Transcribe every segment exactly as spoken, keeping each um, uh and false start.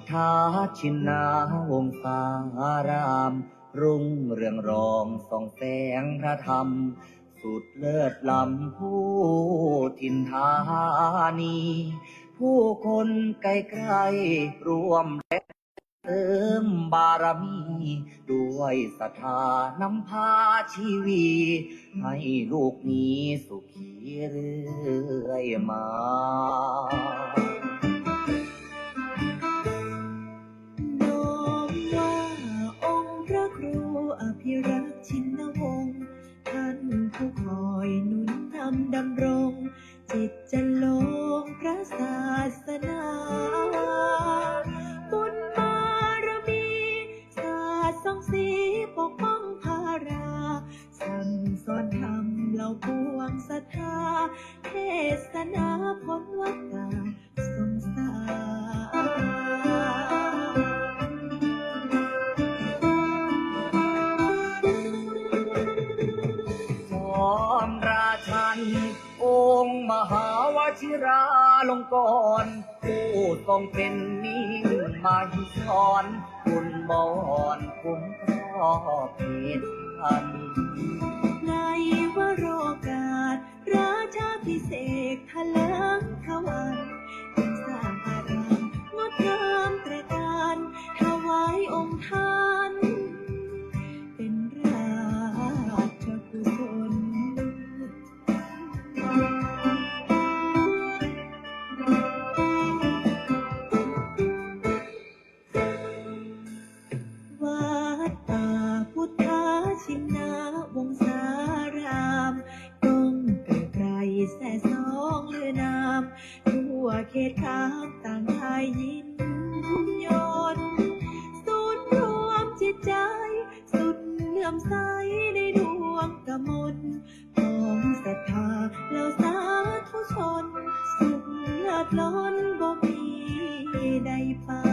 ทาชินนาวงศาราม รุ่งเรืองรองส่องแสงพระธรรม สุดเลิศล้ำผู้ถิ่นธานี ผู้คนไกลๆร่วมแรงเสริมบารมี ด้วยศรัทธานำพาชีวี ให้ลูกมีสุขีเรื่อยมา น้อมว่าองค์พระครูอภิรักษ์ชินวงศ์ ท่านผู้คอยหนุนนำดำรง จิตจะลงพระศาสนา บุญบารมี สาดส่องสีปกป้องพารา สั่งสอนธรรมเหล่าปวงศรัทธา เทศนาพ้นวัฏฏะสงสาร พร้อมราชัน องค์มหาวชิราลงกรณ์ ผู้ทรงเป็นมิ่งมหิศร คุณบอนคุ้มครอบเขตพัน ในวโรกาส ราชาภิเษกถลิงทวัน จึงสร้างอารามงดงามตระการ ถวายองค์ท่าน เป็นราชกุศล วัดป่าพุทธาชินนาวงศาราม ก้องไกลๆแส่ซองลือนาม ทั่วเขตคามต่างได้ยินยน ศูนย์รวมจิตใจ สุดเลื่อมใสในดวงกมล ของศรัทธาเหล่าสาธุชน สุขเลิศล้นบ่มีใดปาน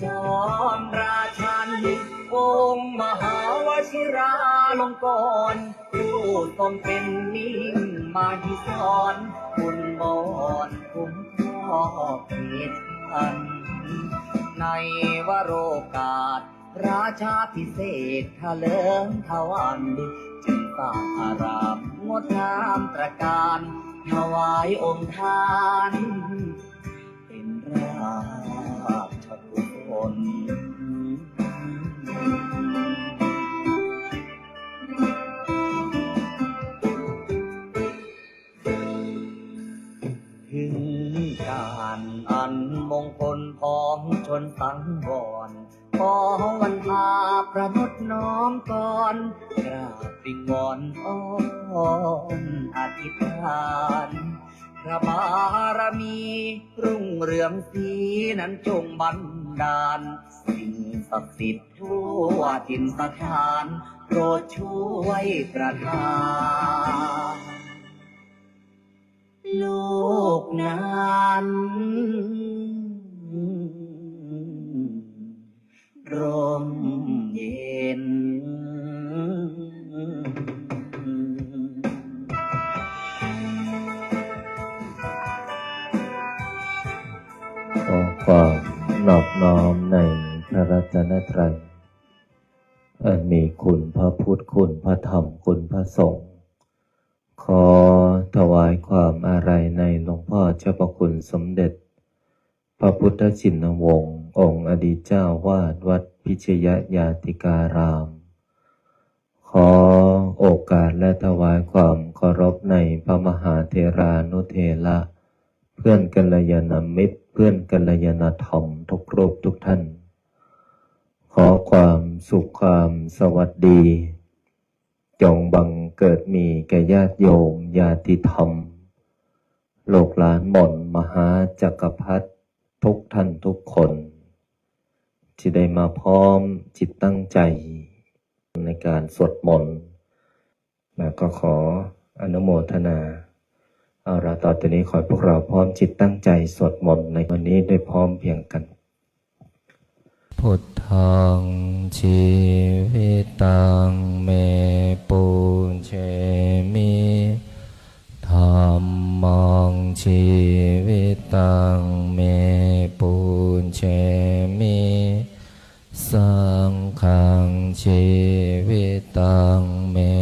จอมราชัน องค์มหาวชิราลงกรณ์ ผู้ทรงเป็นมิ่งมหิศร คุณบอนคุ้มครอบเขตพัน ในวโรกาส ราชาภิเษกถลิงทวัน จึงสร้างอารามงดงามตระการ ถวายองค์ท่าน เป็นราชกุศล ถึงการอันมงคลพ้องชนสังวร ขอวันพาประนดน้อมกร กราบวิงวอนอ้อนอธิษฐาน พระบารมีรุ่งเรืองสีนั้นจงบันดาล สิ่งศักดิ์สิทธิ์ทั่วถิ่นสถาน โปรดช่วยประทาน ลูกนั้นร่มเย็น ขอความนอบน้อมในพระรัตนตรัย อันมีคุณพระพุทธ คุณพระธรรม คุณพระสงฆ์ ขอถวายความอาลัยในหลวงพ่อเจ้าพระคุณสมเด็จ พระพุทธชินวงศ์ องค์อดีตเจ้าวาดวัดพิชยญาติการาม ข ขอโอกาสและถวายความเคารพในพระมหาเถรานุเถระ เพื่อนกัลยาณมิตร เพื่อนกัลยาณธรรมทุกรูปทุกท่าน ขอความสุขความสวัสดี จงบังเกิดมีแก่ญาติโยมญาติธรรม ลูกหลานหม่อนมหาจักรพรรดิทุกท่านทุกคน ที่ได้มาพร้อมจิตตั้งใจในการสวดมนต์ แล้วก็ขออนุโมทนา เอาละ ต่อจากนี้ขอให้พวกเราพร้อมจิตตั้งใจสวดมนต์ในวันนี้ได้พร้อมเพรียงกัน Buddhaṃ jīvitaṃ me pūjemi, dhammaṃ jīvitaṃ me pūjemi, saṅghaṃ jīvitaṃ me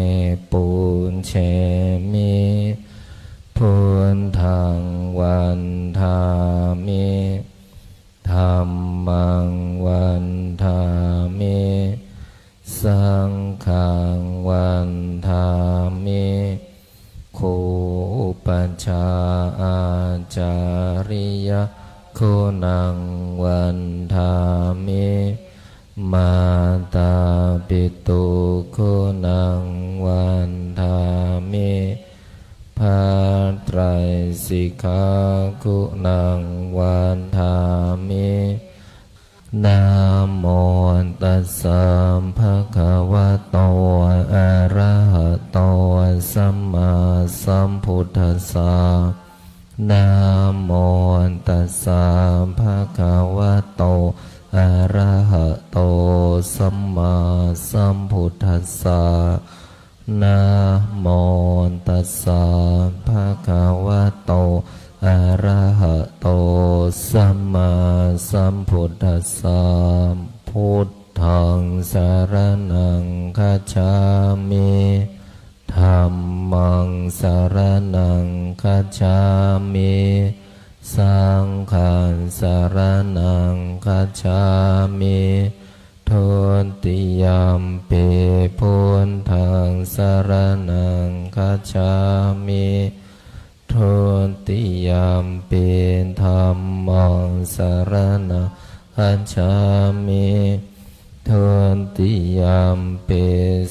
pūjemi, buddhaṃ vandāmi, dhammaṃ vandāmi, saṅghaṃ vandāmi, gurūpajjhāyācariyaguṇaṃ vandāmi, mātāpituguṇaṃ vandāmi, bhātrāyasakkhāguṇaṃ vandāmi. Namo tassa bhagavato arahato sammāsambuddhassa. Namo tassa bhagavato arahato sammāsambuddhassa. Namo tassa bhagavato arahato sammāsambuddhassa. Buddhaṃ saraṇaṃ gacchāmi. Dhammaṃ saraṇaṃ gacchāmi. Saṅghaṃ saraṇaṃ gacchāmi. Dutiyampi buddhaṃ saraṇaṃ gacchāmi. Dutiyampi dhammaṃ saraṇaṃ gacchāmi. Dutiyampi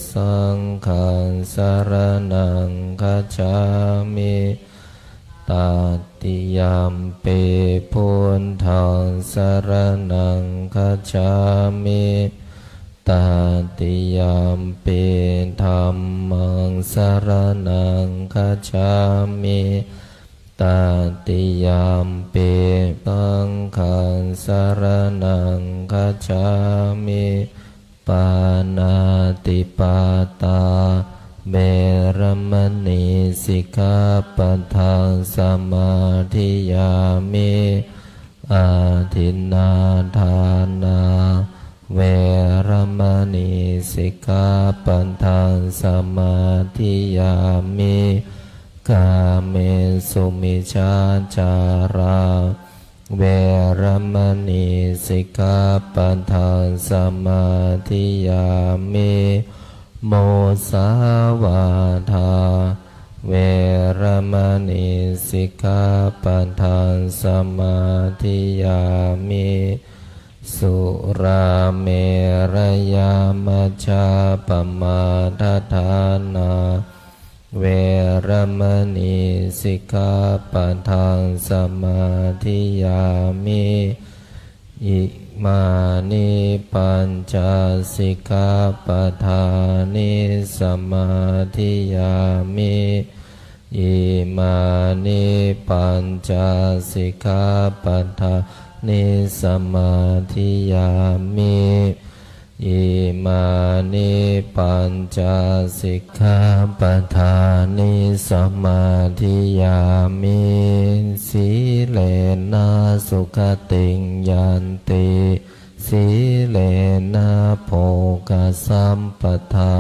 saṅghaṃ saraṇaṃ gacchāmi. Tatiyampi buddhaṃ saraṇaṃ gacchāmi. Tatiyampi dhammaṃ saraṇaṃ gacchāmi. Tatiyampi saṅghaṃ saraṇaṃ gacchāmi. Pāṇātipātā veramaṇī sikkhāpadaṃ samādiyāmi. Adinnādānā veramaṇī sikkhāpadaṃ samādiyāmi. Kāmesu micchācārā veramaṇī sikkhāpadaṃ samādiyāmi. Musāvādā veramaṇī sikkhāpadaṃ samādiyāmi. Surāmerayamajjapamādaṭṭhānā veramaṇī sikkhāpadaṃ samādiyāmi. Imāni pañca sikkhāpadāni samādiyāmi. Imāni pañca sikkhāpadāni samādiyāmi. Imāni pañca sikkhāpadāni samādiyāmi. Sīlena sugatiṃ yanti, sīlena bhogasampadā,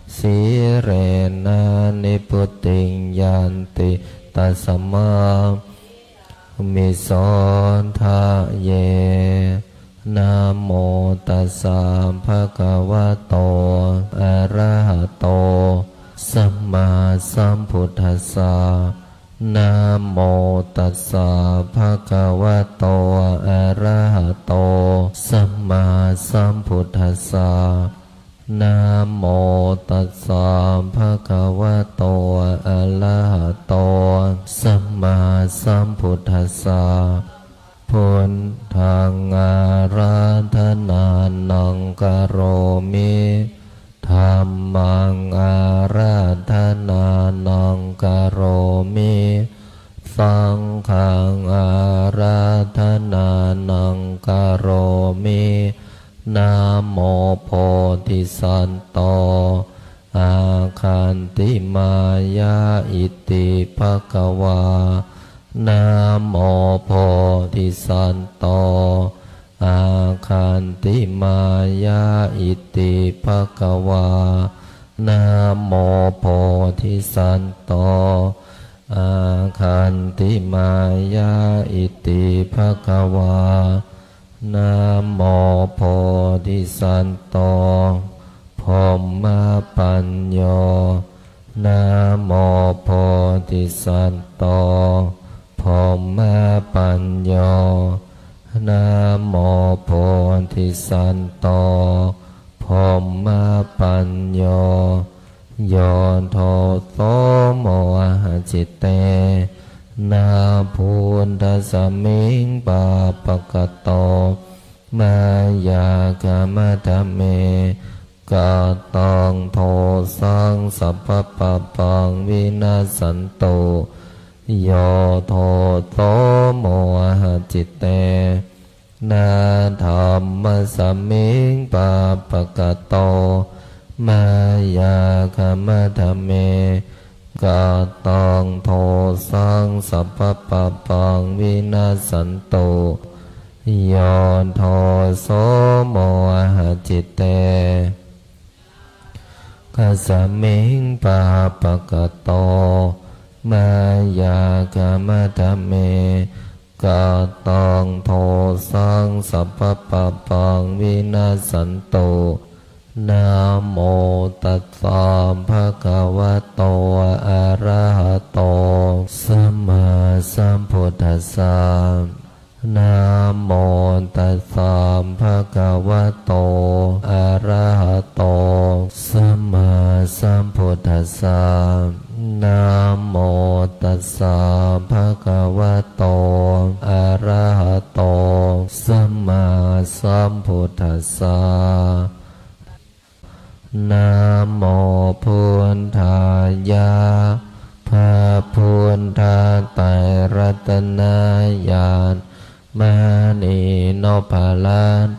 sīlena nibbutiṃ yanti, tasmā mi so tha ye. Namo tassa bhagavato arahato sammāsambuddhassa. Namo tassa bhagavato arahato sammāsambuddhassa. Namo tassa bhagavato arahato sammāsambuddhassa. Buddhaṃ ārādhanānaṃ karomi. Dhammaṃ ārādhanānaṃ karomi. Saṅghaṃ ārādhanānaṃ karomi. Namo bodhisatto āgantimāya iti bhagavā. Namo bodhisatto āgantimāya iti bhagavā. Namo bodhisatto āgantimāya iti bhagavā. Namo bodhisatto brahmapañño. Namo bodhisatto brahmapañño. Namo bodhisatto brahmapañño. Yo doso mohacittena buddhasmiṃ pāpakato mayā khamatha me. Kataṃ dosaṃ sabbapāpaṃ vinassantu. Yo doso mohacittena dhammasmiṃ pāpakato mayā khamatha me. Kataṃ dosaṃ sabbapāpaṃ vinassantu. Yo doso mohacittena saṅghasmiṃ pāpakato mayā khamatha me. Kataṃ dosaṃ sabbapāpaṃ vinassantu. Namo tassa bhagavato arahato sammāsambuddhassa. Namo tassa bhagavato arahato sammāsambuddhassa. Namo tassa bhagavato arahato sammāsambuddhassa. Namo buddhāya. พระพุทธไตรรัตนญาณ มณีนพรัตน์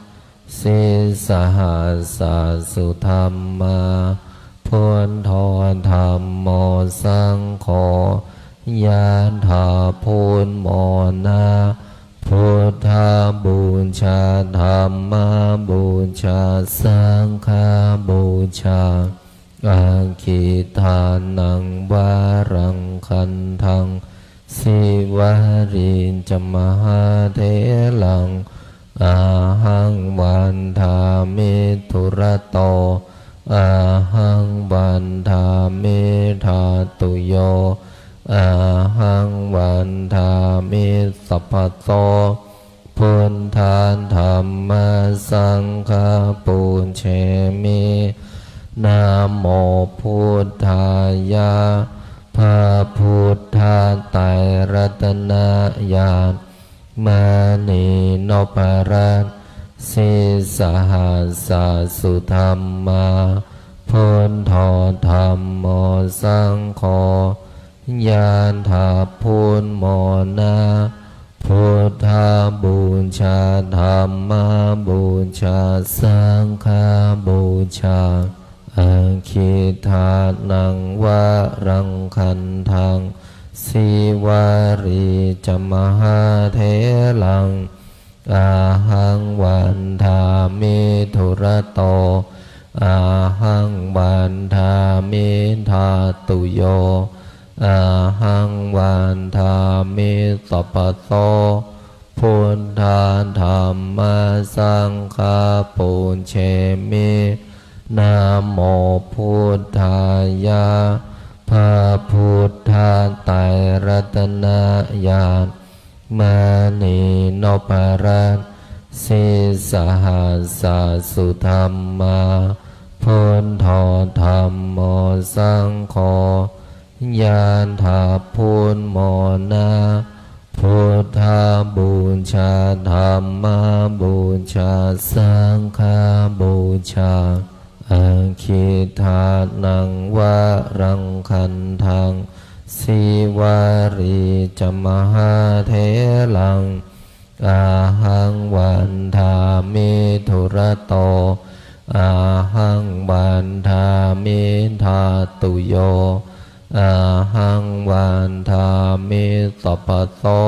sīsahassa sudhammā, buddho dhammo saṅgho, yathā buddhamona. Buddhapūjā, dhammapūjā, saṅghapūjā, aggidānaṃ varaṃ gandhaṃ, sīvalī ca mahātheraṃ, ahaṃ vandāmi dūrato, ahaṃ vandāmi dhātuyo, ahaṃ vandāmi sabbaso. Buddha dhamma saṅgha pūjemi. Namo buddhāya. พระพุทธไตรรัตนญาณ มณีนพรัตน์ sīsahassa sudhammā, buddho dhammo saṅgho, yathā buddhamona. Buddhapūjā, dhammapūjā, saṅghapūjā, aggidānaṃ varaṃ gandhaṃ, sīvalī ca mahātheraṃ, ahaṃ vandāmi dūrato, ahaṃ vandāmi dhātuyo, ahaṃ vandāmi sabbaso. Buddha dhamma saṅgha saṅghā pūjemi. Namo buddhāya. พระพุทธไตรรัตนญาณ มณีนพรัตน์ sīsahassa sudhammā, buddho dhammo saṅgho, yathā pūjamo na. Buddhapūjā, dhammapūjā, saṅghapūjā. Aggidānaṃ varaṃ gandhaṃ, sīvalī ca mahātheraṃ, ahaṃ vandāmi dūrato, ahaṃ vandāmi dhātuyo, ahaṃ vandāmi sabbaso.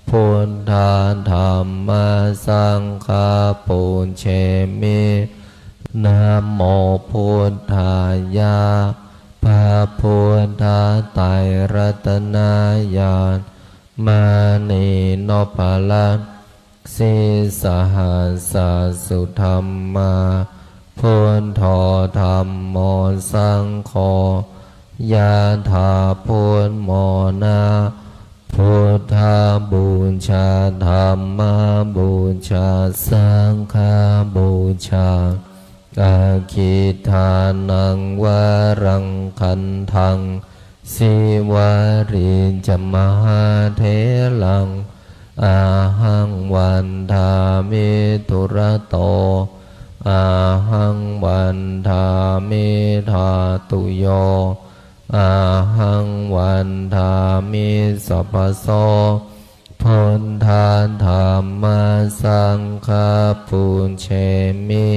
Buddha dhamma saṅgha pūjemi. Namo buddhāya. พระพุทธไตรรัตนญาณ มณีนพรัตน์ sīsahassa sudhammā, buddho dhammo saṅgho, yathā pūjamo na. Buddhapūjā, dhammapūjā, saṅghapūjā. Aggidānaṃ varaṃ gandhaṃ, sīvalī ca mahātheraṃ, ahaṃ vandāmi dūrato, ahaṃ vandāmi dhātuyo, ahaṃ vandāmi sabbaso. Buddha dhamma saṅgha pūjemi.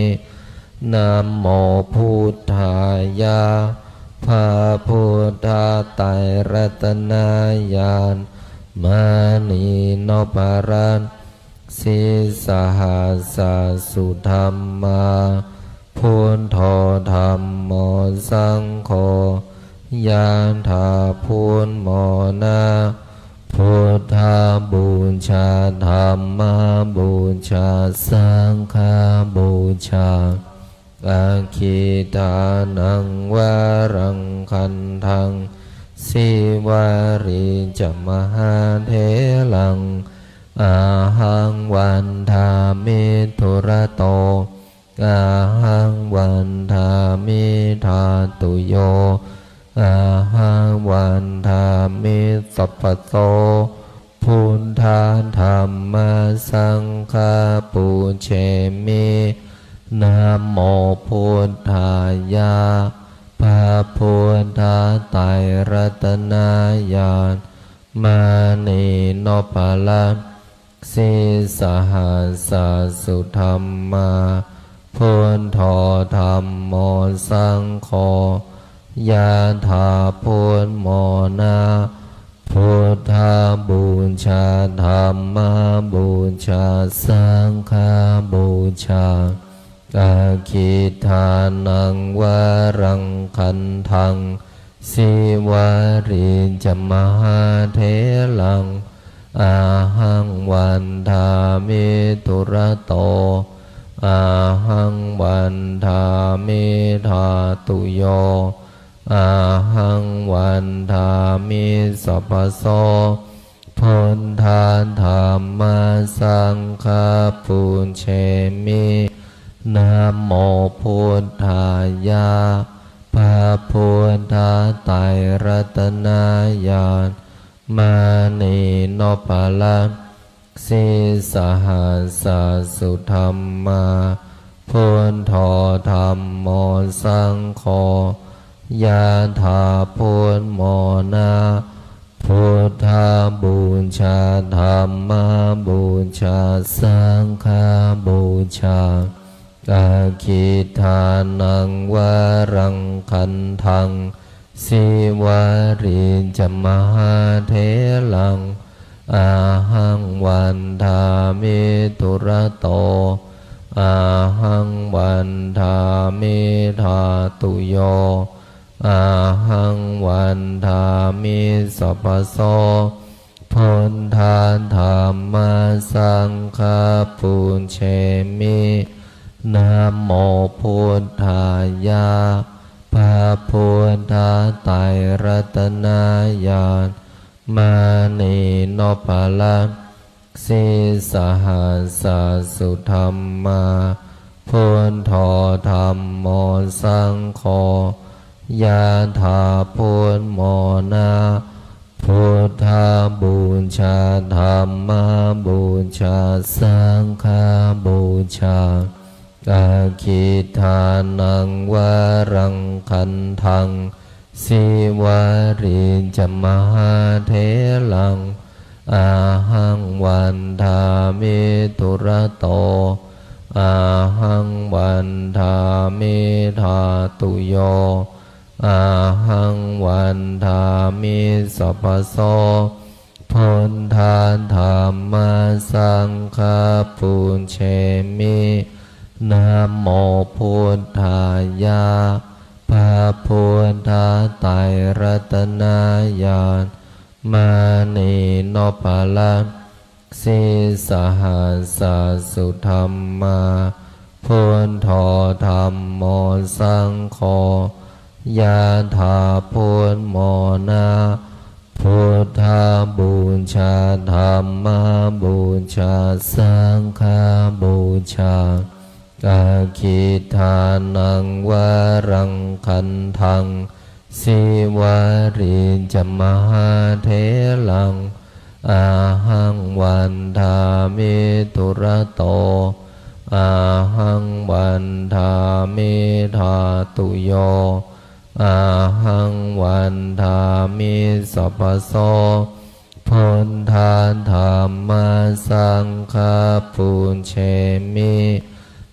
Namo buddhāya. พระพุทธไตรรัตนญาณ มณีนพรัตน์ sīsahassa sudhammā, buddho dhammo saṅgho, yathā pūjamo na. Buddhapūjā, dhammapūjā, saṅghapūjā. Aggidānaṃ varaṃ gandhaṃ, sīvalī ca mahātheraṃ, ahaṃ vandāmi dūrato, ahaṃ vandāmi dhātuyo, ahaṃ vandāmi sabbaso. Buddha dhamma saṅgha pūjemi. Namo buddhāya. พระพุทธไตรรัตนญาณ มณีนพรัตน์ sīsahassa sudhammā, buddho dhammo saṅgho, yathā pūjamo na. Buddhapūjā, dhammapūjā, saṅghapūjā. Aggidānaṃ varaṃ gandhaṃ, sīvalī ca mahātheraṃ, ahaṃ vandāmi dūrato, ahaṃ vandāmi dhātuyo, ahaṃ vandāmi sabbaso. Buddha dhamma saṅgha pūjemi. Namo buddhāya. พระพุทธไตรรัตนญาณ มณีนพรัตน์ sīsahassa sudhammā, buddho dhammo saṅgho, yathā pūjamo na. Buddhapūjā, dhammapūjā, saṅghapūjā. Aggidānaṃ varaṃ gandhaṃ, sīvalī ca mahātheraṃ, ahaṃ vandāmi dūrato, ahaṃ vandāmi dhātuyo, ahaṃ vandāmi sabbaso. Buddha dhamma saṅgha pūjemi. Namo buddhāya. พระพุทธไตรรัตนญาณ มณีนพรัตน์ sīsahassa-sudhammā, buddho dhammo saṅgho, yathā buddhamona, buddhapūjā, dhammapūjā, saṅghapūjā, aggidānaṃ varaṃ gandhaṃ, sīvalī ca mahātheraṃ, ahaṃ vandāmi dūrato, ahaṃ vandāmi dhātuyo, ahaṃ vandāmi sabbaso. Buddha dhamma saṅgha pūjemi. Namo buddhāya. พระพุทธไตรรัตนญาณ มณีนพรัตน์ sīsahassa-sudhammā, buddho dhammo saṅgho, yathā buddhamona, buddhapūjā, dhammapūjā, saṅghapūjā, aggidānaṃ varaṃ gandhaṃ, sīvalī ca mahātheraṃ, ahaṃ vandāmi dūrato, ahaṃ vandāmi dhātuyo, ahaṃ vandāmi sabbaso. Buddha dhamma saṅgha pūjemi.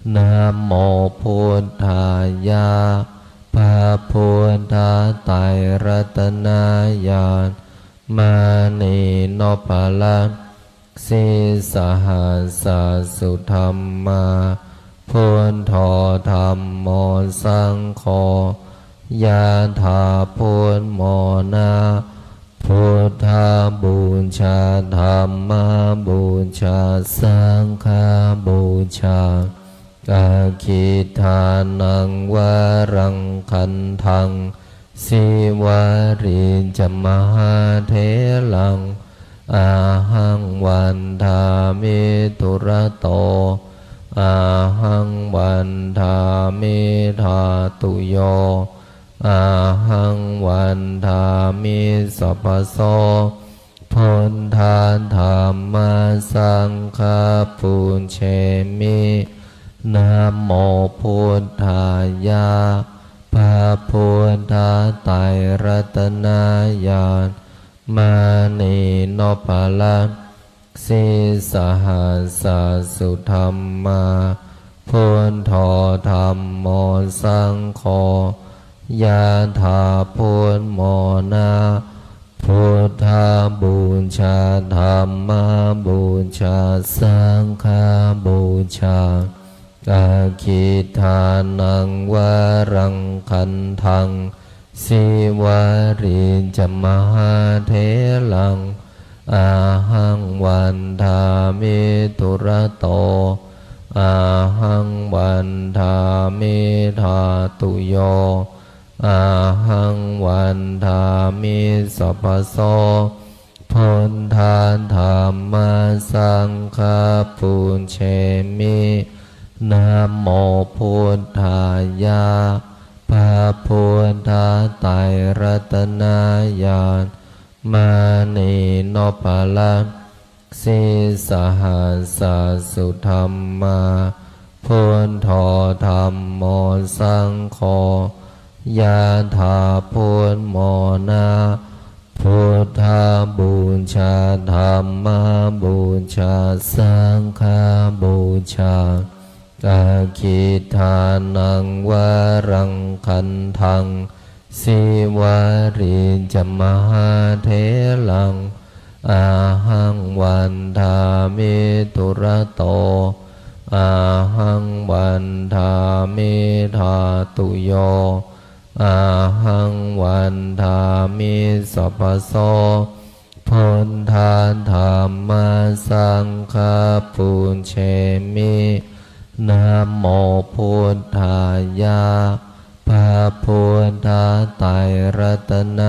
Namo buddhāya. พระพุทธไตรรัตนญาณ มณีนพรัตน์ sīsahassa-sudhammā, buddho dhammo saṅgho, yathā buddhamona, buddhapūjā, dhammapūjā, saṅghapūjā, aggidānaṃ varaṃ gandhaṃ, sīvalī ca mahātheraṃ, ahaṃ vandāmi dūrato, ahaṃ vandāmi dhātuyo, ahaṃ vandāmi sabbaso. Buddha dhamma saṅgha pūjemi. Namo buddhāya. พระพุทธไตรรัตนญาณ มณีนพรัตน์ sīsahassa-sudhammā, buddho dhammo saṅgho, yathā buddhamona, buddhapūjā, dhammapūjā, saṅghapūjā, aggidānaṃ varaṃ gandhaṃ, sīvalī ca mahātheraṃ, ahaṃ vandāmi dūrato, ahaṃ vandāmi dhātuyo, ahaṃ vandāmi sabbaso. Buddha dhamma saṅgha pūjemi. Namo buddhāya. พระพุทธไตรรัตนญาณ มณีนพรัตน์ sīsahassa-sudhammā, buddho dhammo saṅgho, yathā buddhamona, buddhapūjā, dhammapūjā, saṅghapūjā, aggidānaṃ varaṃ gandhaṃ, sīvalī ca mahātheraṃ, ahaṃ vandāmi dūrato, ahaṃ vandāmi dhātuyo, ahaṃ vandāmi sabbaso. Buddha dhamma saṅgha pūjemi. Namo buddhāya. พระพุทธไตรรัตน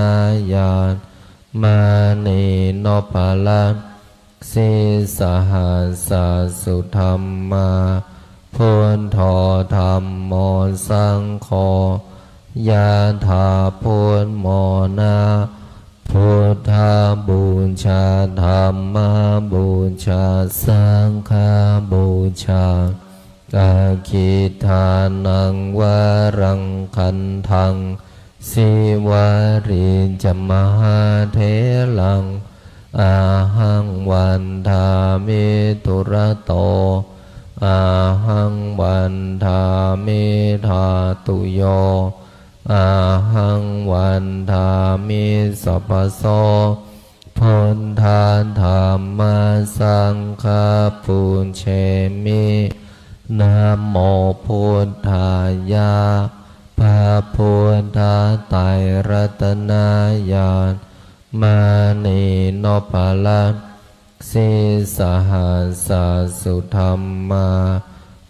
ญาณ มณีนพรัตน์ sīsahassa sudhammā, buddho dhammo saṅgho, yathābudmona, buddhapūjā, dhammapūjā, saṅghapūjā, aggidānaṃ varaṃ gandhaṃ, sīvalī ca mahātheraṃ, ahaṃ vandāmi dūrato, ahaṃ vandāmi dhātuyo, ahaṃ vandāmi sabbaso. Buddha dhamma saṅgha pūjemi. Namo buddhāya. พระพุทธไตรรัตนญาณ มณีนพรัตน์ sīsahassa sudhammā,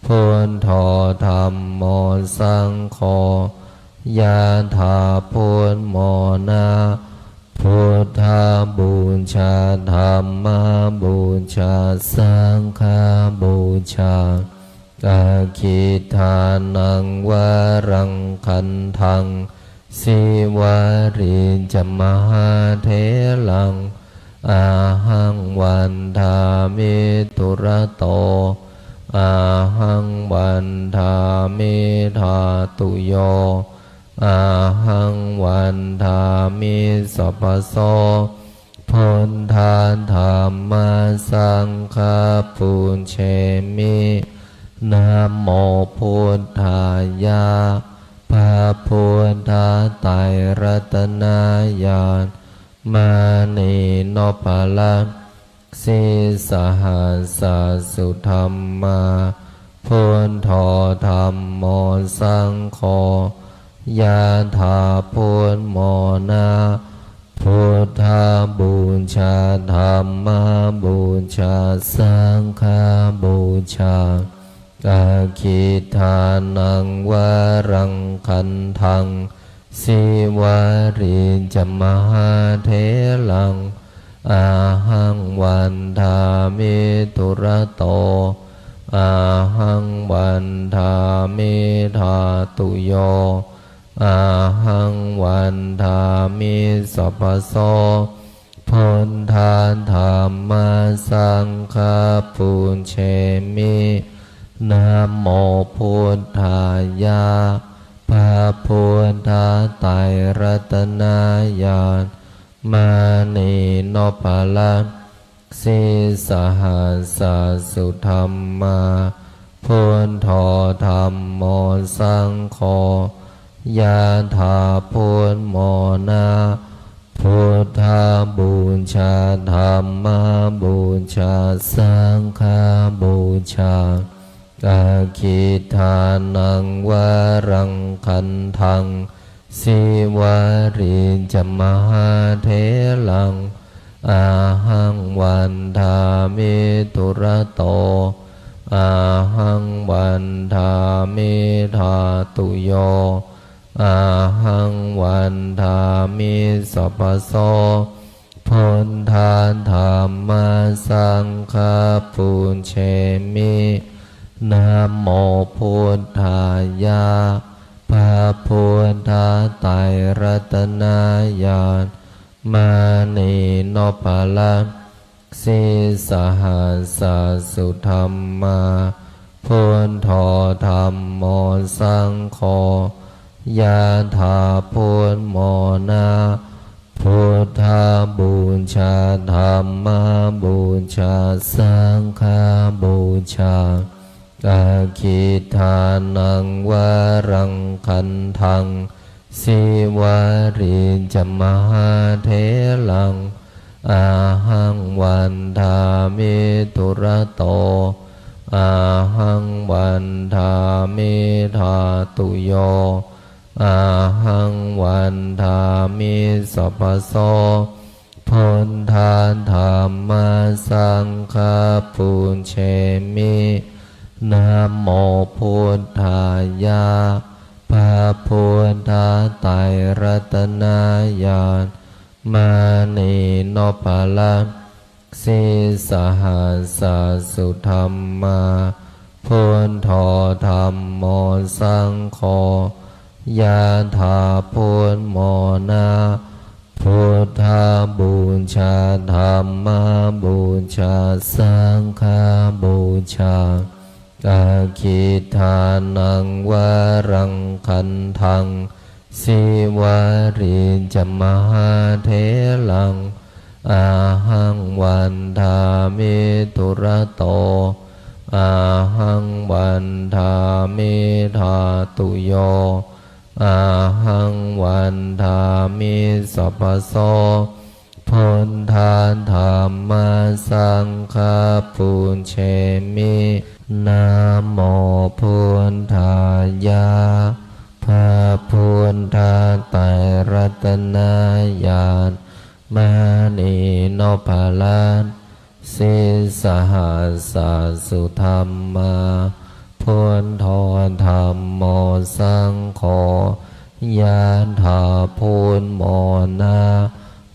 buddho dhammo saṅgho, yathābudmona, buddhapūjā, dhammapūjā, saṅghapūjā, aggidānaṃ varaṃ gandhaṃ, sīvalī ca mahātheraṃ, ahaṃ vandāmi dūrato, ahaṃ vandāmi dhātuyo, ahaṃ vandāmi sabbaso. Buddha dhamma saṅgha pūjemi. Namo buddhāya. พระพุทธไตรรัตนญาณ มณีนพรัตน์ sīsahassa sudhammā, buddho dhammo saṅgho, yathābudmona, buddhapūjā, dhammapūjā, saṅghapūjā, aggidānaṃ varaṃ gandhaṃ, sīvalī ca mahātheraṃ, ahaṃ vandāmi dūrato, ahaṃ vandāmi dhātuyo, ahaṃ vandāmi sabbaso. Buddha dhamma saṅgha pūjemi. Namo buddhāya. พระพุทธไตรรัตนญาณ มณีนพรัตน์ sīsahassa sudhammā, buddho dhammo saṅgho, yathābudmona, buddhapūjā, dhammapūjā, saṅghapūjā, aggidānaṃ varaṃ gandhaṃ, sīvalī ca mahātheraṃ, ahaṃ vandāmi dūrato, ahaṃ vandāmi dhātuyo, ahaṃ vandāmi sabbaso. Buddha dhamma saṅgha pūjemi. Namo buddhāya. พระพุทธไตรรัตนญาณ มณีนพรัตน์ sīsahassa sudhammā, buddho dhammo saṅgho, yathābudmona, buddhapūjā, dhammapūjā, saṅghapūjā, aggidānaṃ varaṃ gandhaṃ, sīvalī ca mahātheraṃ, ahaṃ vandāmi dūrato, ahaṃ vandāmi dhātuyo, ahaṃ vandāmi sabbaso. Buddha Dhammasaṅghaṃ pūjemi. Namo buddhāya. พระพุทธไตรรัตนญาณ มณีนพรัตน์ sīsahassa-suddhamma. Buddho dhammo saṅgho, ยะถา พุทโธ นะ Buddhapūjā, Dhammapūjā, Saṅghapūjā. Aggidānaṃ varaṃ gandhaṃ, Sīvalī ca mahātheraṃ, ahaṃ vandāmi dūrato. Ahaṃ vandāmi dhātuyo, ahaṃ vandāmi sabbaso. Buddha dhamma saṅgha pūjemi. Namo buddhāya. พระพุทธไตรรัตนญาณ มณีนพรัตน์ sīsahassa-suddhamma. Buddho dhammo saṅgho, ยะถา พุทโธ นะ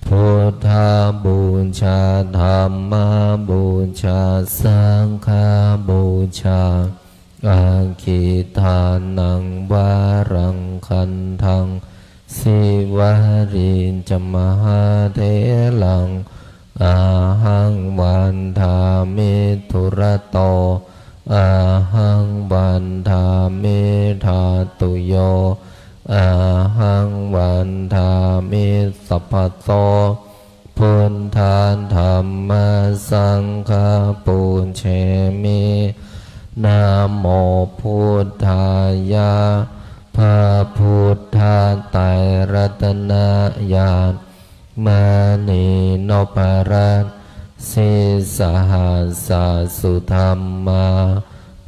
Buddhapūjā, Dhammapūjā, Saṅghapūjā. Aggidānaṃ varaṃ gandhaṃ, Sīvalī ca mahātheraṃ, ahaṃ vandāmi dūrato. Ahaṃ vandāmi dhātuyo, ahaṃ vandāmi sabbaso. Buddha dhamma saṅgha pūjemi. Namo buddhāya. พระพุทธไตรรัตนญาณ มณีนพรัตน์ sīsahassa-suddhamma.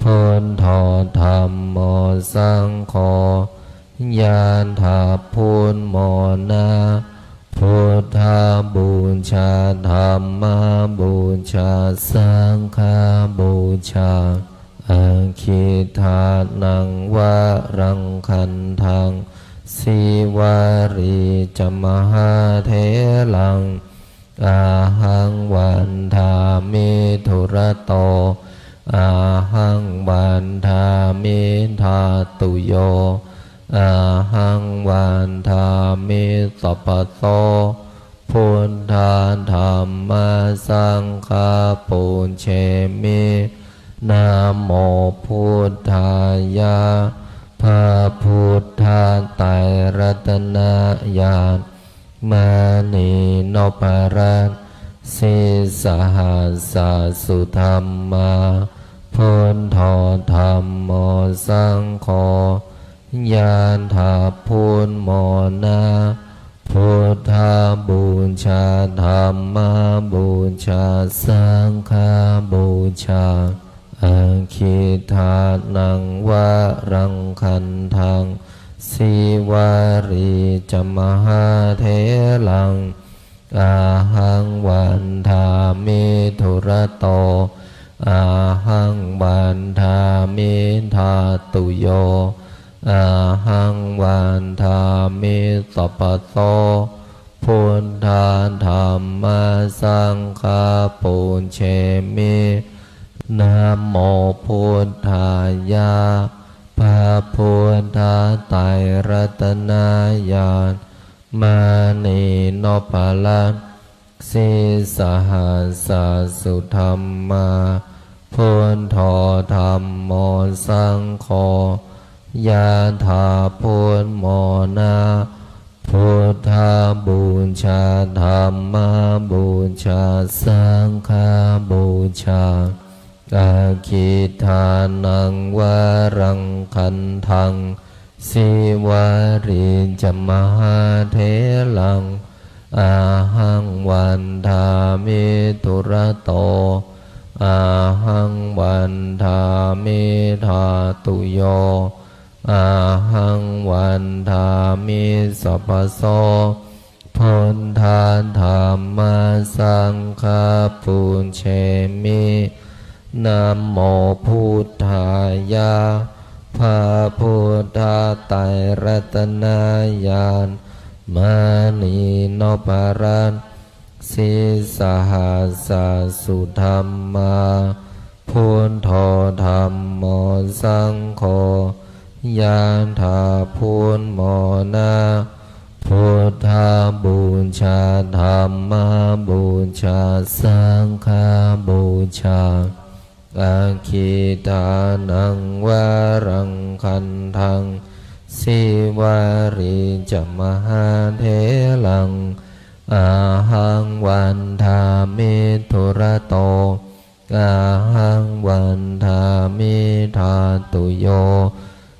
Buddho dhammo saṅgho, ยะถา พุทโธ นะ Buddhapūjā, Dhammapūjā, Saṅghapūjā. Aggidānaṃ varaṃ gandhaṃ, Sīvalī ca mahātheraṃ, ahaṃ vandāmi dūrato. Ahaṃ vandāmi dhātuyo, ahaṃ vandāmi sabbaso. Buddha dhamma saṅgha pūjemi. Namo buddhāya. พระพุทธไตรรัตนญาณ มณีนพรัตน์ sīsahassa-suddhamma. Buddho dhammo saṅgho, ยะถา พุทโธ นะ Buddhapūjā, Dhammapūjā, Saṅghapūjā. Aggidānaṃ varaṃ gandhaṃ, Sīvalī ca mahātheraṃ, ahaṃ vandāmi dūrato. Ahaṃ vandāmi dhātuyo, ahaṃ vandāmi sabbaso. Buddha dhamma saṅgha pūjemi. Namo buddhāya. พระพุทธไตรรัตนญาณ มณีนพรัตน์ sīsahassa-suddhamma. Buddho dhammo saṅgho, ยะถา พุทโธ นะ Buddhapūjā, Dhammapūjā, Saṅghapūjā. Aggidānaṃ varaṃ gandhaṃ, Sīvalī ca mahātheraṃ, ahaṃ vandāmi dūrato. Ahaṃ vandāmi dhātuyo, ahaṃ vandāmi sabbaso. Buddha dhamma saṅgha pūjemi. Namo buddhāya. พระพุทธไตรรัตนญาณ มณีนพรัตน์ sīsahassa-sudhammā, buddho dhammo saṅgho, yathā, phuṭ, moṇā. Buddhapūjā, dhammapūjā, saṅghapūjā. Aggidānaṃ varaṃ gandhaṃ, Sīvalī ca mahātheraṃ, ahaṃ vandāmi dūrato, ahaṃ vandāmi dhātuyo,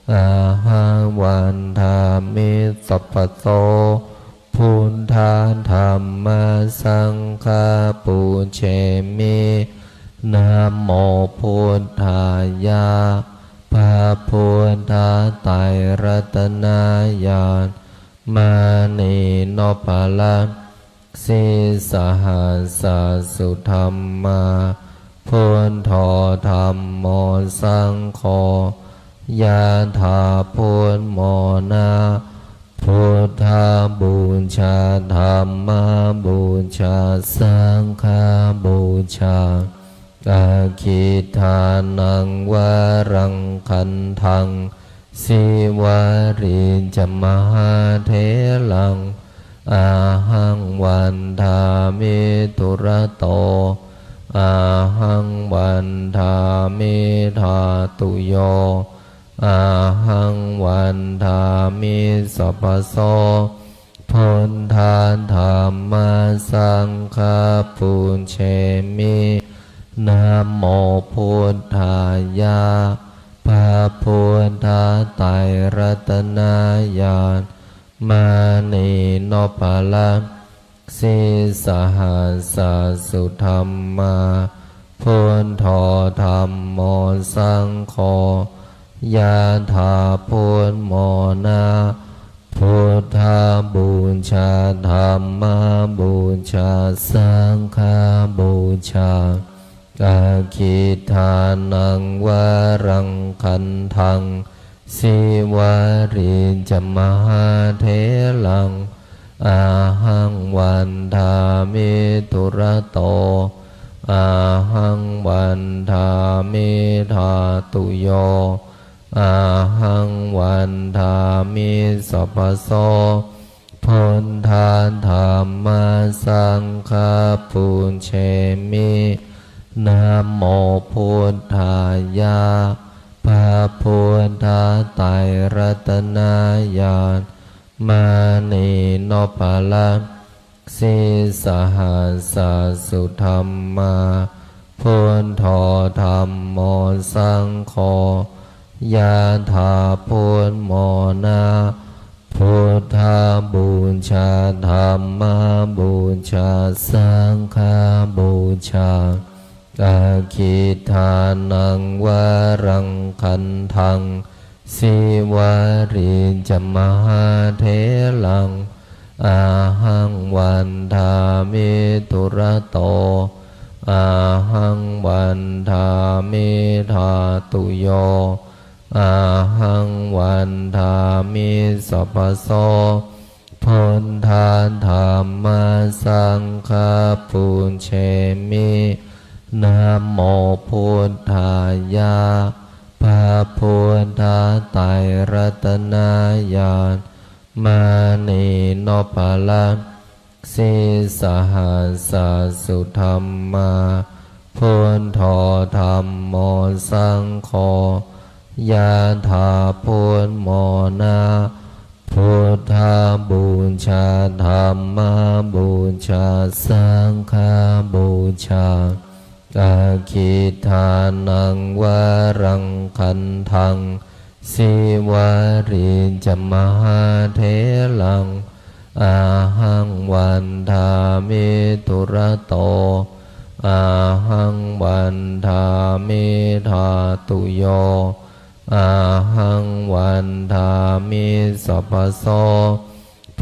ahaṃ vandāmi sabbaso. Buddha dhamma saṅgha pūjemi. Namo buddhāya. พระพุทธไตรรัตนญาณ มณีนพรัตน์ sīsahassa-sudhammā, buddho dhammo saṅgho, yathā, phuṭ, moṇā. Buddhapūjā, dhammapūjā, saṅghapūjā. Aggidānaṃ varaṃ gandhaṃ, Sīvalī ca mahātheraṃ, ahaṃ vandāmi dūrato, ahaṃ vandāmi dhātuyo, ahaṃ vandāmi sabbaso. Buddha dhamma saṅgha pūjemi. Namo buddhāya. พระพุทธไตรรัตนญาณ มณีนพรัตน์ sīsahassa-sudhammā, buddho dhammo saṅgho, yathā, phuṭ, moṇā. Buddhapūjā, dhammapūjā, saṅghapūjā. Aggidānaṃ varaṃ gandhaṃ, Sīvalī ca mahātheraṃ, ahaṃ vandāmi dūrato, ahaṃ vandāmi dhātuyo, ahaṃ vandāmi sabbaso. Buddha dhamma saṅgha pūjemi. Namo buddhāya. พระพุทธไตรรัตนญาณ มณีนพรัตน์ sīsahassa-sudhammā, buddho dhammo saṅgho, yathā, phuṭ, moṇā. Buddhapūjā, dhammapūjā, saṅghapūjā. Aggidānaṃ varaṃ gandhaṃ, Sīvalī ca mahātheraṃ, ahaṃ vandāmi dūrato, ahaṃ vandāmi dhātuyo, ahaṃ vandāmi sabbaso. Buddha dhamma saṅgha pūjemi. Namo buddhāya. พระพุทธไตรรัตนญาณ มณีนพรัตน์ sīsahassa-sudhammā, buddho dhammo saṅgho, yathā, phuṭ, moṇā. Buddhapūjā, dhammapūjā, saṅghapūjā. Aggidānaṃ varaṃ gandhaṃ, Sīvalī ca mahātheraṃ, ahaṃ vandāmi dūrato, ahaṃ vandāmi dhātuyo, ahaṃ vandāmi sabbaso.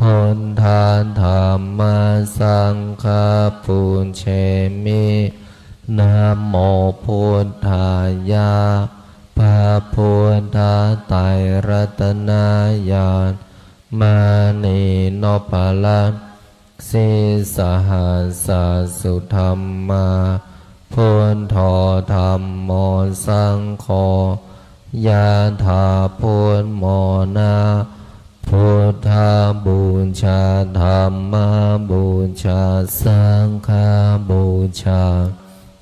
Buddha dhamma saṅgha pūjemi. Namo buddhāya. พระพุทธไตรรัตนญาณ มณีนพรัตน์ sīsahassa sudhammā, buddho dhammo saṅgho, ยะถา พุทโธ นะ Buddhapūjā, Dhammapūjā, Saṅghapūjā.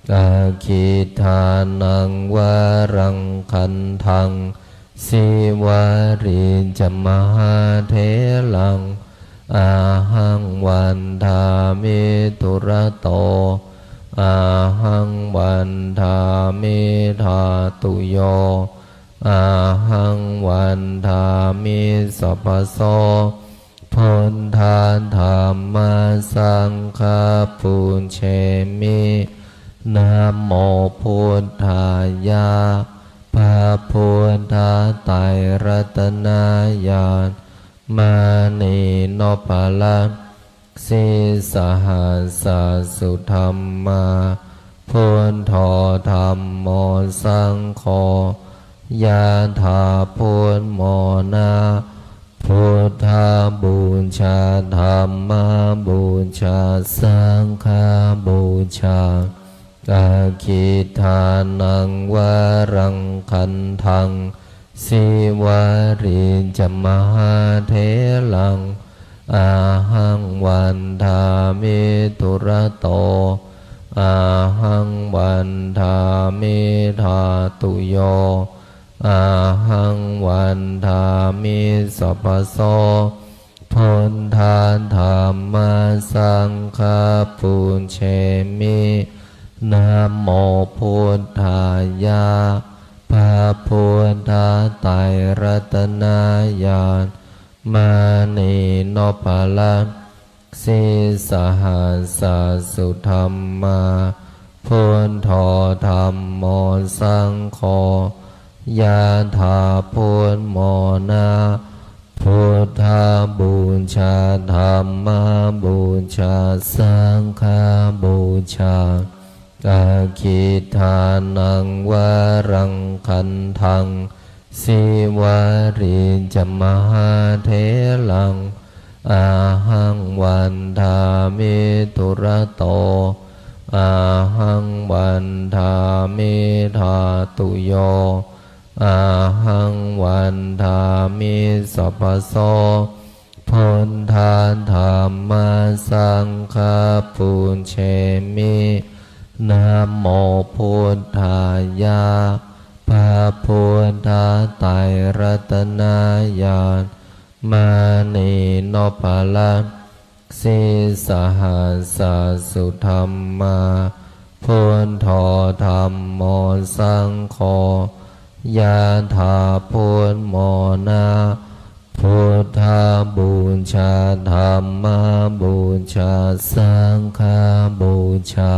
Aggidānaṃ varaṃ gandhaṃ, Sīvalī ca mahātheraṃ, ahaṃ vandāmi dūrato, ahaṃ vandāmi dhātuyo, ahaṃ vandāmi sabbaso. Buddha dhamma saṅgha pūjemi. Namo buddhāya. พระพุทธไตรรัตนญาณ มณีนพรัตน์ sīsahassa sudhammā, buddho dhammo saṅgho, ยะถา พุทโธ นะ Buddhapūjā, Dhammapūjā, Saṅghapūjā. Aggidānaṃ varaṃ gandhaṃ, Sīvalī ca mahātheraṃ, ahaṃ vandāmi dūrato, ahaṃ vandāmi dhātuyo, ahaṃ vandāmi sabbaso. Buddha dhamma saṅgha pūjemi. Namo buddhāya. พระพุทธไตรรัตนญาณ มณีนพรัตน์ sīsahassa sudhammā, buddho dhammo saṅgho, ยะถา พุทโธ นะ Buddhapūjā, Dhammapūjā, Saṅghapūjā. Aggidānaṃ varaṃ gandhaṃ, Sīvalī ca mahātheraṃ, ahaṃ vandāmi dūrato, ahaṃ vandāmi dhātuyo, ahaṃ vandāmi sabbaso. Buddha dhamma saṅgha pūjemi. Namo buddhāya. พระพุทธไตรรัตนญาณ มณีนพรัตน์ sīsahassa sudhammā, buddho dhammo saṅgho, ยะถา พุทโธ นะ Buddhapūjā, Dhammapūjā, Saṅghapūjā.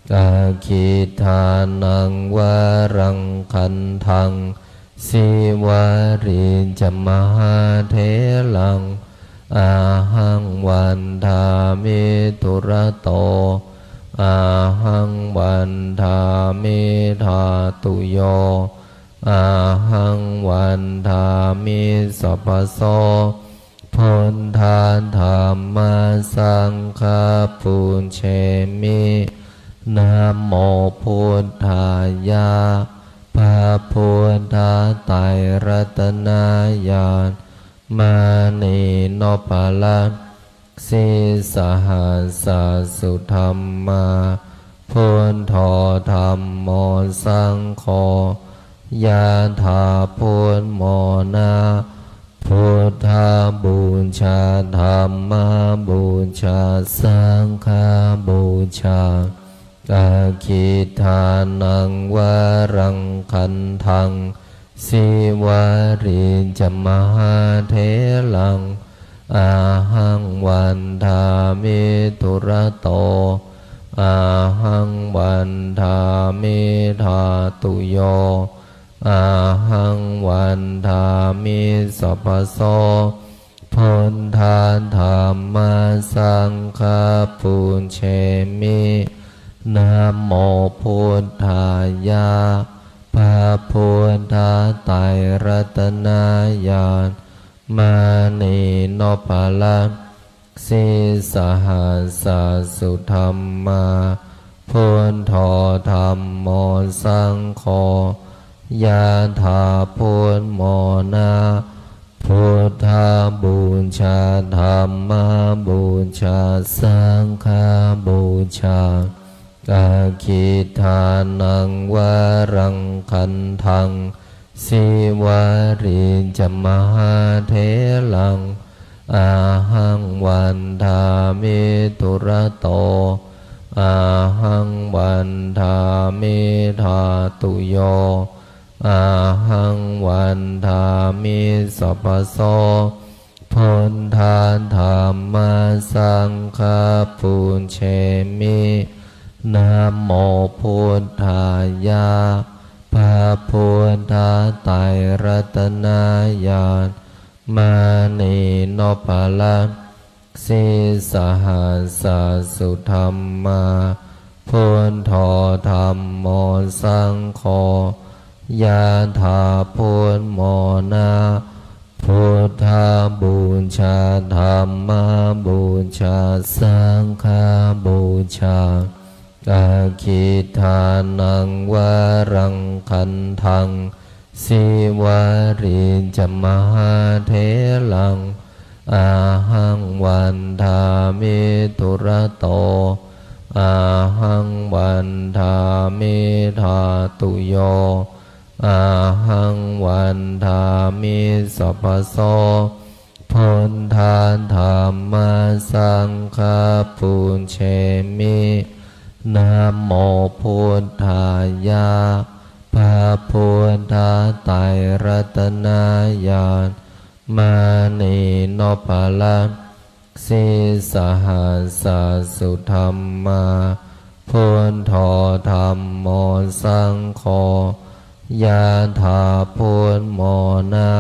Aggidānaṃ varaṃ gandhaṃ, Sīvalī ca mahātheraṃ, ahaṃ vandāmi dūrato, ahaṃ vandāmi dhātuyo, ahaṃ vandāmi sabbaso. Buddha dhamma saṅgha pūjemi. Namo buddhāya. พระพุทธไตรรัตนญาณ มณีนพรัตน์ sīsahassa sudhammā, buddho dhammo saṅgho, ยะถา พุทโธ นะ Buddhapūjā, Dhammapūjā, Saṅghapūjā. Aggidānaṃ varaṃ gandhaṃ, Sīvalī ca mahātheraṃ, ahaṃ vandāmi dūrato, ahaṃ vandāmi dhātuyo, ahaṃ vandāmi sabbaso. Buddha dhamma saṅgha pūjemi. Namo buddhāya. พระพุทธไตรรัตนญาณ มณีนพรัตน์ sīsahassa sudhammā, buddho dhammo saṅgho, yathā buddhamona. Buddhapūjā dhammapūjā saṅghapūjā, aggidānaṃ varaṃ gandhaṃ, sīvalī ca mahātheraṃ, ahaṃ vandāmi dūrato, ahaṃ vandāmi dhātuyo, ahaṃ vandāmi sabbaso. Buddha dhamma saṅgha pūjemi. Namo buddhāya. พระพุทธไตรรัตนญาณ มณีนพรัตน์ sīsahassa sudhammā, buddho dhammo saṅgho, yathā buddhamona. Buddhapūjā dhammapūjā saṅghapūjā, aggidānaṃ varaṃ gandhaṃ, sīvalī ca mahātheraṃ, ahaṃ vandāmi dūrato, ahaṃ vandāmi dhātuyo, ahaṃ vandāmi sabbaso. Buddha dhamma saṅgha pūjemi. Namo buddhāya. พระพุทธไตรรัตนญาณ มณีนพรัตน์ sīsahassa sudhammā, buddho dhammo saṅgho, yathā buddhamona.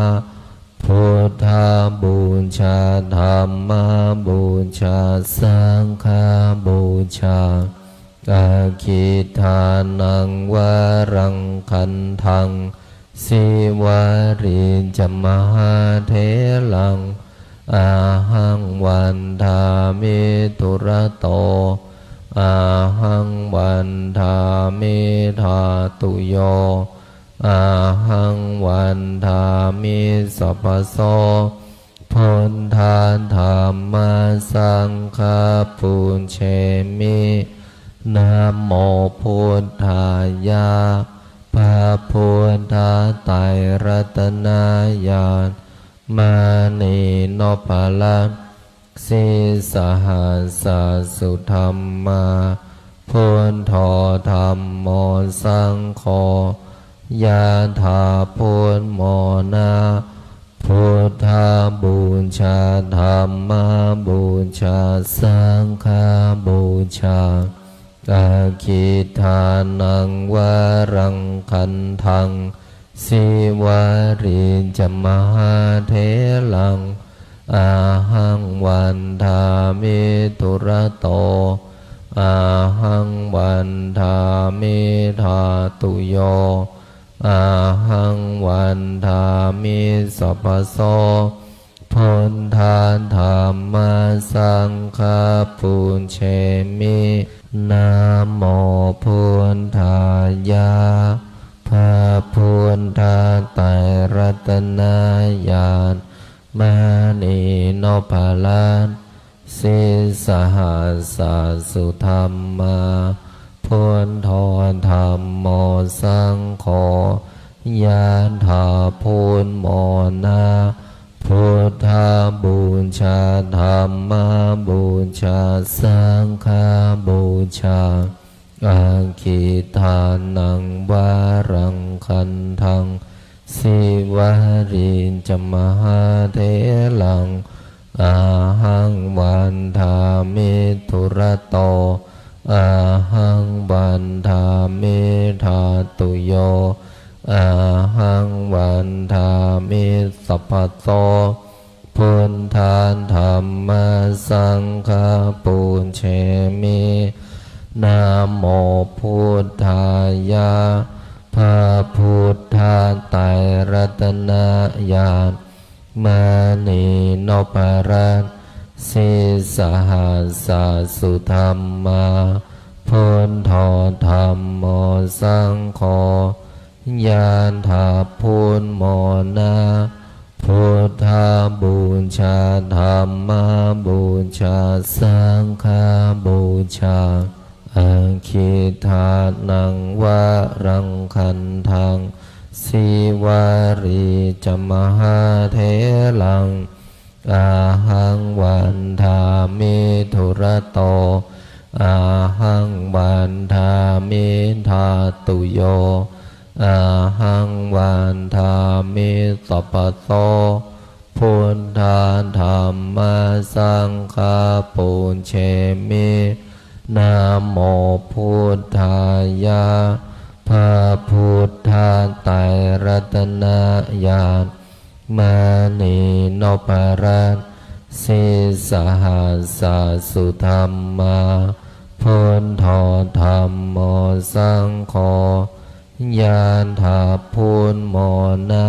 Buddhapūjā dhammapūjā saṅghapūjā, aggidānaṃ varaṃ gandhaṃ, sīvalī ca mahātheraṃ, ahaṃ vandāmi dūrato, ahaṃ vandāmi dhātuyo, ahaṃ vandāmi sabbaso. Buddha dhamma saṅgha pūjemi. Namo buddhāya. พระพุทธไตรรัตนญาณ มณีนพรัตน์ sīsahassa sudhammā, buddho dhammo saṅgho, yathā buddhamona. Buddhapūjā dhammapūjā saṅghapūjā, aggidānaṃ varaṃ gandhaṃ, sīvalī ca mahātheraṃ, ahaṃ vandāmi dūrato, ahaṃ vandāmi dhātuyo, ahaṃ vandāmi sabbaso. Buddha dhamma saṅgha pūjemi. Namo buddhāya. พระพุทธไตรรัตนญาณ มณีนพรัตน์ sīsahassa sudhammā, buddho dhammo saṅgho, yathā buddhamona. Buddhapūjā dhammapūjā saṅghapūjā, aggidānaṃ varaṃ gandhaṃ, sīvalī ca mahātheraṃ, ahaṃ vandāmi dūrato, ahaṃ vandāmi dhātuyo, ahaṃ vandāmi sabbaso. Buddha dhamma saṅgha pūjemi. Namo buddhāya. พระพุทธไตรรัตนญาณ มณีนพรัตน์ sīsahassa sudhammā, buddho dhammo saṅgho, ญาณถ้าพูนหมอนะ Buddhaṃ pūjā, dhammaṃ pūjā, saṅghaṃ pūjā. Aggidānaṃ varaṃ gandhaṃ, Sīvalī ca mahātheraṃ, ahaṃ vandāmi dūrato, ahaṃ vandāmi dhātuyo, ahaṃ vandāmi sabbaso. Buddha dhamma saṅgha pūjemi. Namo buddhāya. พระพุทธไตรรัตนญาณ มณีนพรัตน์ sīsahassa sudhammā, buddho dhammo saṅgho, ญาณถ้าพูนหมอนะ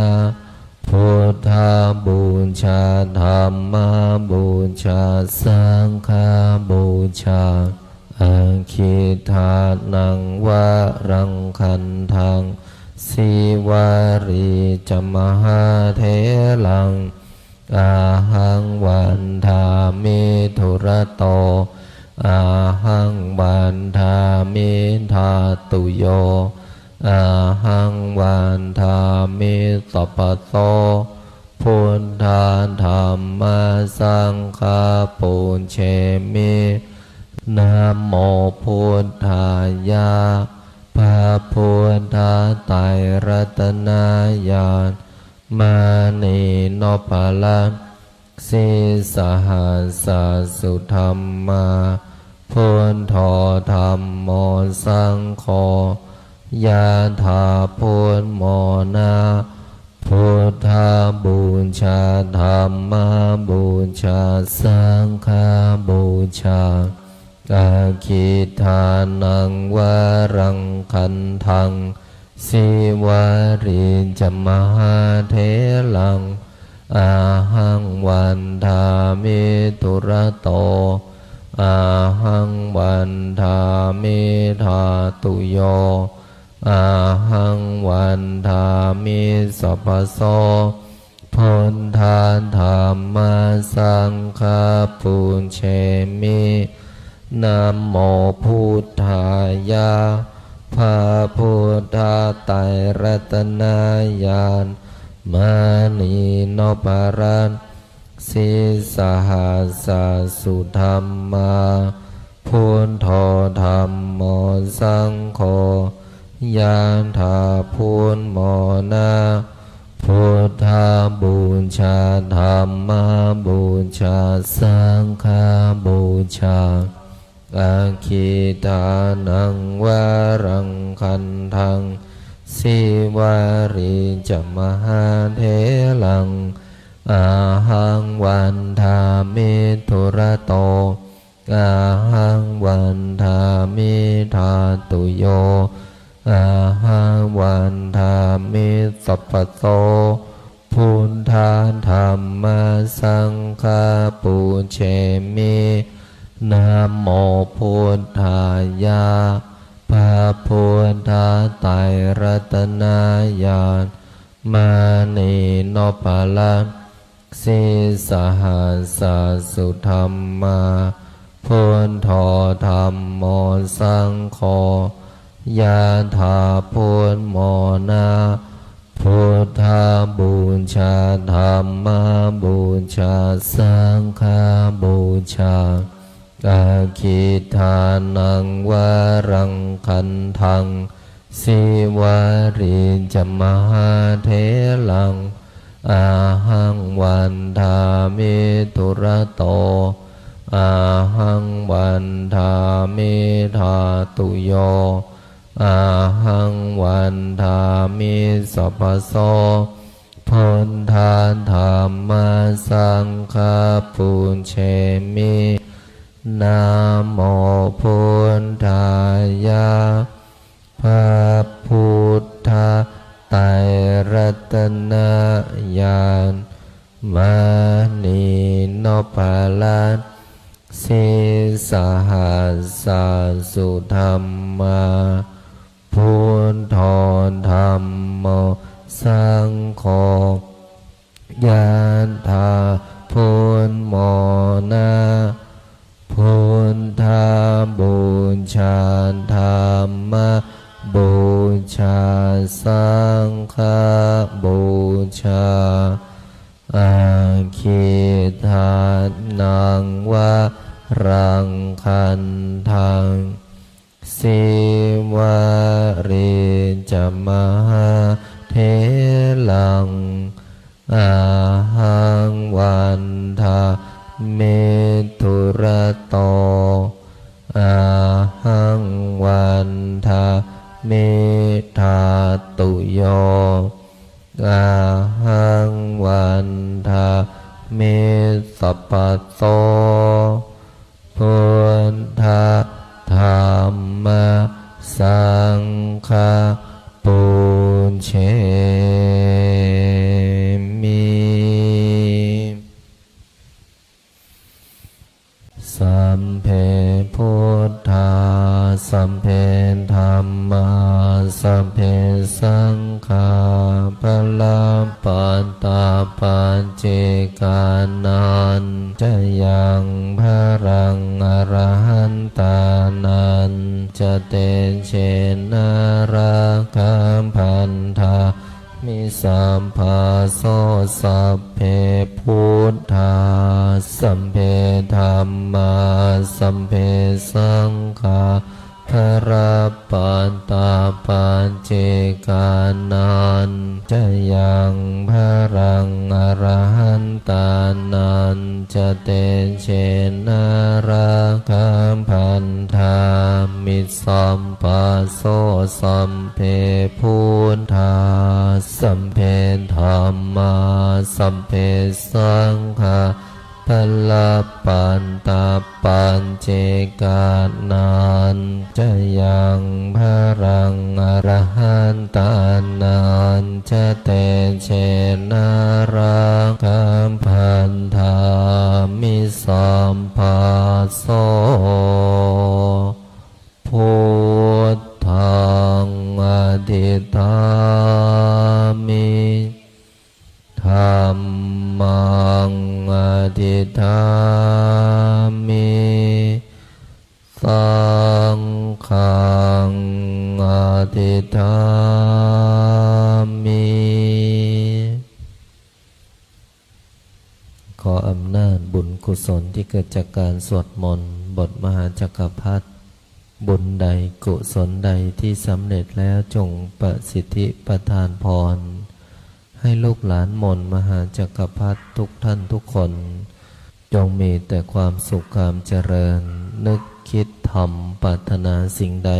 Buddhaṃ pūjā, dhammaṃ pūjā, saṅghaṃ pūjā. Aggidānaṃ varaṃ gandhaṃ, Sīvalī ca mahātheraṃ, ahaṃ vandāmi dūrato, ahaṃ vandāmi dhātuyo, ahaṃ vandāmi sabbaso. Buddha dhamma saṅgha pūjemi. Namo buddhāya. พระพุทธไตรรัตนญาณ มณีนพรัตน์ sīsahassa sudhammā, buddho dhammo saṅgho, ญาณถ้าพูนหมอนะ Buddhaṃ pūjā, dhammaṃ pūjā, saṅghaṃ pūjā. Aggidānaṃ varaṃ gandhaṃ, Sīvalī ca mahātheraṃ, ahaṃ vandāmi dūrato, ahaṃ vandāmi dhātuyo, ahaṃ vandāmi sabbaso. Buddha dhamma saṅgha pūjemi. Namo buddhāya. พระพุทธไตรรัตนญาณ มณีนพรัตน์ sīsahassa sudhammā, buddho dhammo saṅgho, ญาณถ้าพูนหมอนะ Buddhaṃ pūjā, dhammaṃ pūjā, saṅghaṃ pūjā. Aggidānaṃ varaṃ gandhaṃ, Sīvalī ca mahātheraṃ, ahaṃ vandāmi dūrato, ahaṃ vandāmi dhātuyo, ahaṃ vandāmi sabbaso. Buddha dhamma saṅgha pūjemi. Namo buddhāya. พระพุทธไตรรัตนญาณ มณีนพรัตน์ sīsahassa sudhammā, buddho dhammo saṅgho, ญาณถ้าพูนหมอนะ Buddhaṃ pūjā, dhammaṃ pūjā, saṅghaṃ pūjā. Aggidānaṃ varaṃ gandhaṃ, Sīvalī ca mahātheraṃ, ahaṃ vandāmi dūrato, ahaṃ vandāmi dhātuyo, ahaṃ vandāmi sabbaso. Buddha dhamma saṅgha pūjemi. Namo buddhāya. พระพุทธไตรรัตนญาณ มณีนพรัตน์ sīsahassa sudhammā, buddho dhammo saṅgho, yathā buddhamona, buddhapūjā dhammapūjā saṅghapūjā, aggīdānaṃ varaṃ gandhaṃ, sīvalī ca mahātheraṃ, ahaṃ vandāmi dūrato, ahaṃ vandāmi dhātuyo, ahaṃ vandāmi sabbaso. Buddha dhamma saṅgha pūjemi. Sabbe buddhā, sabbe dhammā, sabbe saṅghā, balappattā paccekānañca yaṃ balaṃ arahantānañca tejena rakkhaṃ bandhā mi sabbaso. Sabbe buddhā, sabbe dhammā, sabbe saṅghā, balappattā paccekānañca yaṃ balaṃ arahantānañca tejena rakkhaṃ bandhā mi sabbaso. Sabbe buddhā, sabbe dhammā, sabbe saṅghā, balappattā paccekānañca yaṃ balaṃ arahantānañca tejena rakkhaṃ bandhā mi sabbaso. Buddhaṃ adhiṭṭhāmi, dhammaṃ adhiṭṭhāmi, saṅghaṃ adhiṭṭhāmi. ขออำนาจบุญกุศลที่เกิดจากการสวดมนต์บทมหาจักรพรรดิ บุญใดกุศลใดที่สำเร็จแล้วจงประสิทธิประทานพร ให้ลูกหลานมนต์มหาจักรพรรดิทุกท่านทุกคน จงมีแต่ความสุขความเจริญ นึกคิดทำปรารถนาสิ่งใด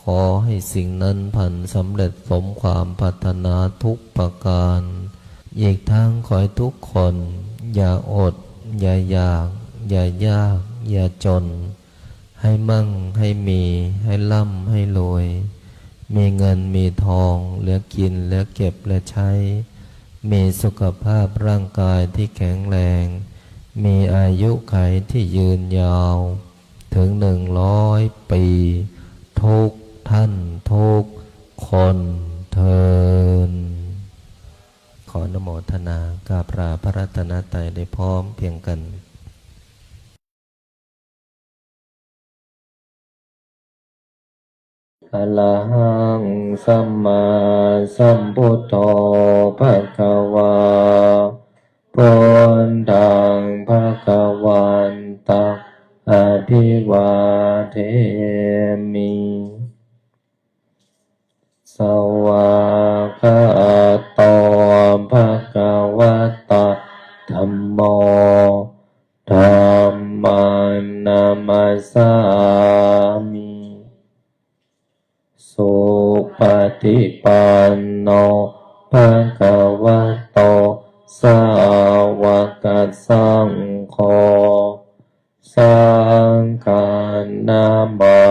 ขอให้สิ่งนั้นพลันสำเร็จสมความปรารถนาทุกประการ อีกทั้งขอให้ทุกคน อย่าอด อย่าอยาก อย่ายาก อย่าจน ให้มั่ง ให้มี ให้ร่ำ ให้รวย มีเงิน มีทอง เหลือกิน เหลือเก็บ เหลือใช้ มีสุขภาพร่างกายที่แข็งแรง มีอายุขัยที่ยืนยาว ถึงหนึ่งร้อยปี ทุกท่านทุกคนเทอญ ขออนุโมทนากราบลาพระรัตนตรัยได้พร้อมเพรียงกัน Arahaṃ sammāsambuddho bhagavā, buddhaṃ bhagavantaṃ abhivādemi. Svākkhāto bhagavatā dhammo, dhammaṃ namassāmi. Supaṭipanno bhagavato sāvakasaṅgho, saṅghaṃ namāmi.